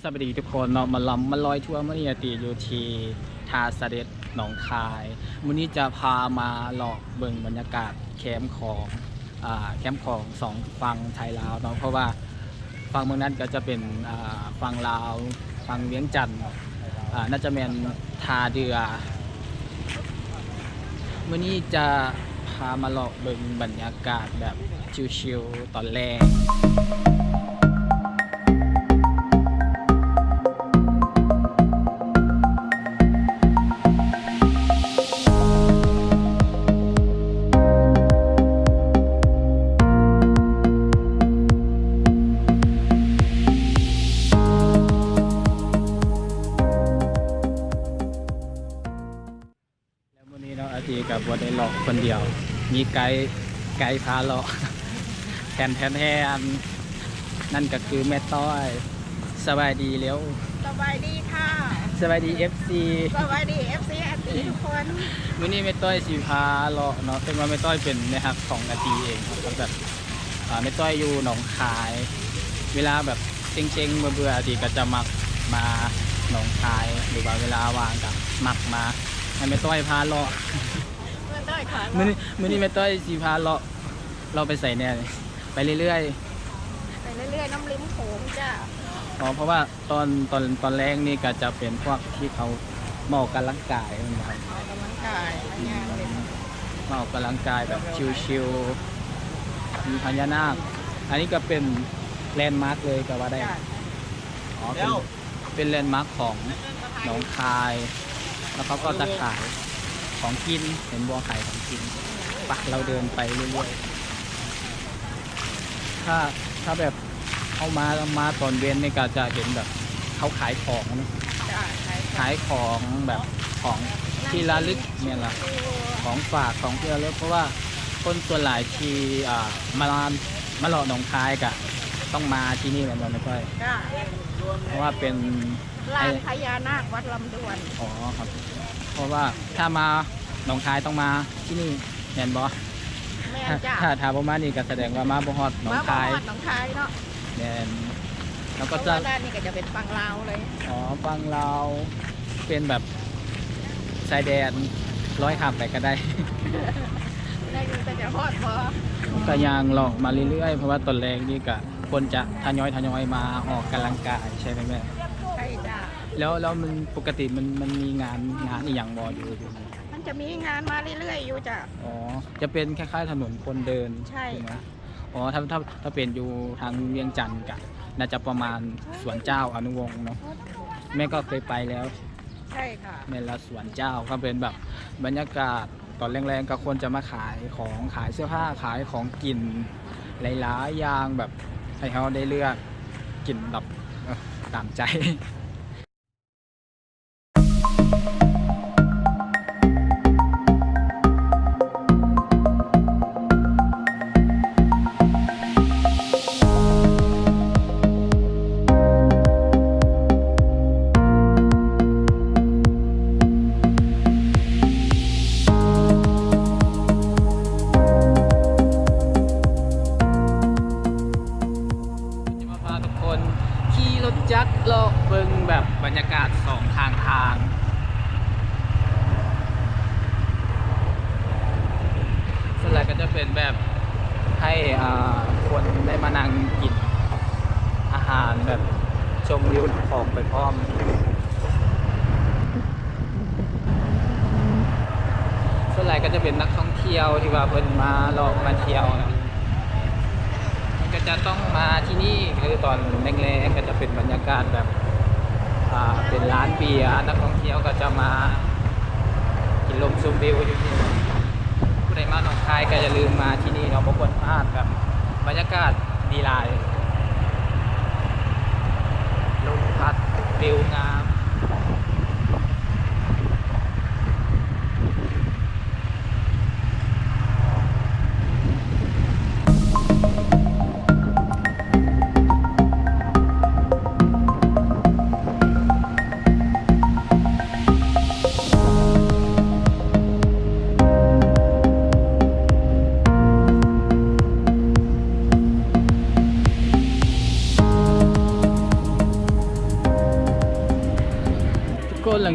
ສະບາຍດີທຸກຄົນເນາະ ມາລຳມາລອຍທົວ ມື້ນີ້ອາຕິຢູ່ທີ່ທ່າສະເດັດ ໜອງຄາຍ. ມື້ນີ້ຈະພາມາເລາະເບິ່ງບັນຍາກາດແຄມຂອງ ອ່າ ແຄມຂອງສອງຝັ່ງໄທລາວເນາະ ເພາະວ່າຝັ່ງເມືອງນັ້ນກໍຈະເປັນ ອ່າ ຝັ່ງລາວ ຝັ່ງວຽງຈັນ ອ່າ ໜ້າຈະແມ່ນທ່າເຮືອ. ມື້ນີ້ຈະພາມາເລາະເບິ່ງບັນຍາກາດແບບຊິວໆຕອນແລງ. ແລ້ວມື້ນີ້ເນາະ ອາຕິກໍບໍ່ໄດ້ເລາະຄົນດຽວ ມີໄກ ໄກພາເລາະ ແທນໆ ນັ້ນກໍຄືແມ່ຕ້ອຍ. ສະບາຍດີເລັວ. ສະບາຍດີຄ່ະ. ສະບາຍດີ ເອັຟຊີ. ສະບາຍດີ ເອັຟຊີ ອາຕິທຸກຄົນ. ມື້ນີ້ແມ່ຕ້ອຍຊິພາເລາະເນາະ ເພາະວ່າແມ່ຕ້ອຍເປັນແມ່ຮັກຂອງອາຕິເອງເນາະ ກໍແບບ ອ່າ ແມ່ຕ້ອຍຢູ່ໜອງຄາຍ ເວລາແບບເຊັງໆ ເບື່ອໆ ອາຕິກໍຈະມັກມາໜອງຄາຍ ຫຼືວ່າເວລາວ່າງກໍມັກມາໃຫ້ແມ່ຕ້ອຍພາເລາະ. ແມ່ຕ້ອຍພາເລາະ. ມື້ນີ້ ມື້ນີ້ແມ່ຕ້ອຍຊິພາເລາະ ເລາະໄປໃສແດ່? ໄປເລື້ອຍໆ ໄປເລື້ອຍໆ ນຳລິມໂຂງຈ້າ. ອໍ ເພາະວ່າ ຕອນ ຕອນ ຕອນແລງນີ້ກໍຈະເປັນພວກທີ່ເຂົາມາອອກກຳລັງກາຍແມ່ນບໍ່? ອອກກຳລັງກາຍ ອືມ ມາອອກກຳລັງກາຍແບບຊິວໆ ມີພະຍານາກ. ອັນນີ້ກໍເປັນແລນມາກເລີຍກໍວ່າໄດ້. ອໍ ເປັນ ເປັນແລນມາກຂອງໜອງຄາຍ ແລ້ວເຂົາກໍຈະຂາຍຂອງກິນ ເຫັນບໍ່? ຂາຍຂອງກິນ. ປະ ເຮົາເດີນໄປເລື້ອຍໆ. ຖ້າ ຖ້າແບບເຮົາມາ ມາຕອນເວັນນີ້ກໍຈະເຫັນແບບເຂົາຂາຍຂອງເນາະ. ຂາຍຂອງແບບຂອງທີ່ລະລຶກ ແມ່ນລະ ຂອງຝາກ ຂອງທີ່ລະລຶກ ເພາະວ່າຄົນສ່ວນຫຼາຍທີ່ ອ່າ ມາ ມາເລາະໜອງຄາຍກໍຕ້ອງມາທີ່ນີ້ແມ່ນບໍ່ແມ່ນ? ເພາະວ່າເປັນ ລານພະຍານາກວັດລຳດວນ. ອໍ ຄັບ ເພາະວ່າຖ້າມາໜອງຄາຍຕ້ອງມາທີ່ນີ້ແມ່ນບໍ່? ແມ່ນຈ້າ. ຖ້າ ຖ້າ ຖ້າບໍ່ມານີ້ກໍສະແດງວ່າມາບໍ່ຮອດໜອງຄາຍ ມາບໍ່ຮອດໜອງຄາຍເນາະ. ແມ່ນ. ແລ້ວກໍ ເພາະວ່າດ້ານນີ້ກໍຈະເປັນຝັ່ງລາວເລີຍ. ອໍ ຝັ່ງລາວ ເປັນແບບຊາຍແດນ ລອຍຂ້າມໄປກໍໄດ້. ໄດ້ຢູ່ ແຕ່ຈະຮອດບໍ່? ກໍຍ່າງເລາະມາເລື້ອຍໆ ເພາະວ່າຕອນແລງນີ້ກໍ ຄົນຈະທະຍອຍ ທະຍອຍມາອອກກຳລັງກາຍ ໃຊ່ໄໝແມ່? ໃຊ່ຈ້າ. ແລ້ວ ແລ້ວມັນ ປົກກະຕິມັນ ມັນມີງານ ງານອີ່ຫຍັງບໍ່ຢູ່ ຢູ່ນີ້? ມັນຈະມີງານມາເລື້ອຍໆຢູ່ຈ້າ. ອໍ ຈະເປັນຄ້າຍໆຖະໜົນຄົນເດີນ. ໃຊ່. ຖືກໄໝ? ອໍ ຖ້າ ຖ້າ ຖ້າເປັນຢູ່ທາງວຽງຈັນກະໜ້າຈະປະມານ ໃຊ່ ສວນເຈົ້າອະນຸວົງເນາະ. ແມ່ກໍເຄີຍໄປແລ້ວ. ໃຊ່ຄ່ະ. ແມ່ນລະ ສວນເຈົ້າ ກໍເປັນແບບບັນຍາກາດ ຕອນແລງໆ ກໍຄົນຈະມາຂາຍຂອງ ຂາຍເສື້ອຜ້າ ຂາຍຂອງກິນຫຼາຍໆຢ່າງ ແບບໃຫ້ເຮົາໄດ້ເລືອກກິນແບບ ເອີ ຕາມໃຈ. ຈະມາພາທຸກຄົນຂີ່ລົດຈັກເລາະເບິ່ງແບບບັນຍາກາດສອງຂ້າງທາງ. ສ່ວນຫຼາຍກໍຈະເປັນແບບໃຫ້ ອ່າ ຄົນໄດ້ມານັ່ງກິນອາຫານ ແບບຊົມວິວຂອງໄປພ້ອມ. ສ່ວນຫຼາຍກໍຈະເປັນນັກທ່ອງທ່ຽວທີ່ວ່າເພິ່ນມາເລາະມາທ່ຽວນະ. ກໍຈະຕ້ອງມາທີ່ນີ້ ຄືຕອນແລງໆ ກໍຈະເປັນບັນຍາກາດແບບ ອ່າ ເປັນຮ້ານເບຍ ນັກທ່ອງທ່ຽວກໍຈະມາກິນລົມຊົມວິວຢູ່ທີ່ນີ້. ຜູ້ໃດມາໜອງຄາຍກໍຢ່າລືມມາທີ່ນີ້ເນາະ ບໍ່ຄວນພາດ ແບບບັນຍາກາດດີຫຼາຍ ລົມພັດ ວິວງາມ.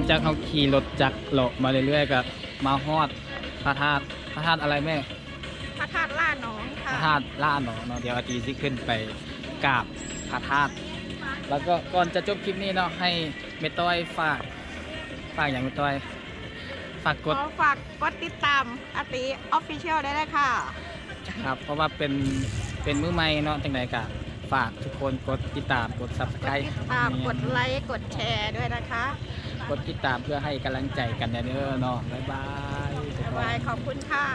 ຈາກເຮົາຂີ່ລົດຈັກເລາະມາເລື້ອຍໆ ກໍມາຮອດພະທາດ ພະທາດອະໄລແມ່? ພະທາດຫຼ້າໜອງ ພະ ค่ะ ທາດຫຼ້າໜອງເນາະ. ດຽວອາຕີຊິຂຶ້ນໄປກາບພະທາດ ແລ້ວກໍກ່ອນຈະຈົບຄລິບນີ້ເນາະ ໃຫ້ແມ່ຕ້ອຍຝາກ ຝາກຫຍັງແມ່ຕ້ອຍ? ຝາກກົດ ຂໍຝາກກົດຕິດຕາມອາຕີ Official ໄດ້ເລີຍຄ່ະ. ຄັບ ເພາະວ່າເປັນ ເປັນມືໃໝ່ເນາະ ຈັ່ງໃດກໍຝາກທຸກຄົນກົດຕິດຕາມ ກົດ Subscribe ກົດຕິດຕາມ ກົດໄລ ກົດແຊດ້ວຍນະຄະ. ກົດຕິດຕາມເພື່ອໃຫ້ກຳລັງໃຈກັນແດ່ເດີເນາະ. ບາຍບາຍ ບາຍບາຍ ຂອບຄຸນຄ່ະ.